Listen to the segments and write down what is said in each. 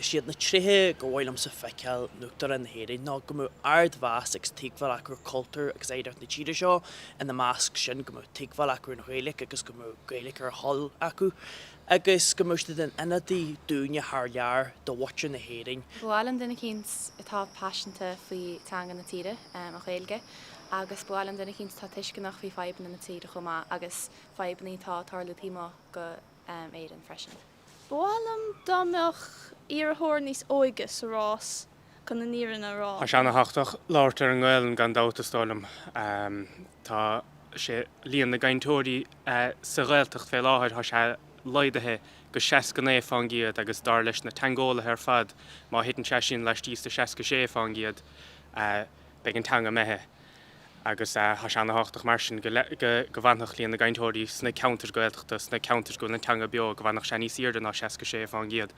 Is iad na tréithe gur mhaith liomsa feiceáil in Uachtarán na hÉireann ná go mbeadh ardmheas agus tuigbheáil acu ar chultúr agus oidhreacht na tíre seo, ina measc sin go mbeadh tuigbheáil acu ar an Ghaeilge agus go mbeadh Gaeilge ar a thoil acu agus go mbeadh siad ina n-ionadaí dúinne thar lear, do mhuintir na hÉireann. Ba mhaith liom duine eicínt atá paiseanta faoi teanga na tíre, an Ghaeilge, agus ba mhaith liom duine eicínt atá tuisceanach faoi fadhbanna na tíre chomh maith agus fadhbanna atá ag tarlú taobh amuigh go Éirinn freisin. Ba mhaith liom dá mbeadh iarrthóir níos óige sa rás chun an fhírinne a rá. Tá sé ana-thábhachtach labhairt ar an nGaelainn gan dabht is dóigh liom. Tá sé, líon na gcainteoirí sa Ghaeltacht fé láthair, tá sé laghdaithe go 69 fán gcéad agus dar leis na teangeolaithe ar fad má thiteann sé sin laistíos de 66 fán gcéad beidh an teanga imithe. Agus tá sé ana-thábhachtach mar sin go bhfanfadh líon na gcainteoirí sna ceantair Gaeltachta, sna ceantair go bhfuil an teanga beo, go bhfanfadh sé níos airde ná 66 fán gcéad.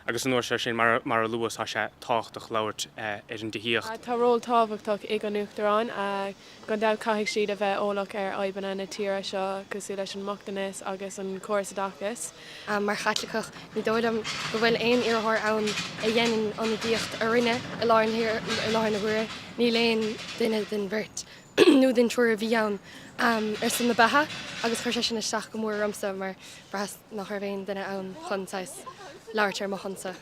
Agus anuas air sin, mar a luas, tá sé tábhachtach labhairt ar an dtithíocht. Tá ról tábhachtach ag an Uachtarán. Gan dabht caithfidh siad a bheith eolach ar fhadhbanna na tíre seo cosúil leis an mbochtanas agus an córas oideachais. Mar Chaitliceach, ní dóigh liom go bhfuil aon iarrthóir ann a dhéanann ionadaíocht orainne i láthair na huaire. Níl aon duine den bheirt nó den triúr a bhí ann ar son na beatha agus chuir sé sin isteach go mór ormsa mar bhraitheas nach raibh aon duine ann chun saghas labhairt ar mo shonsa.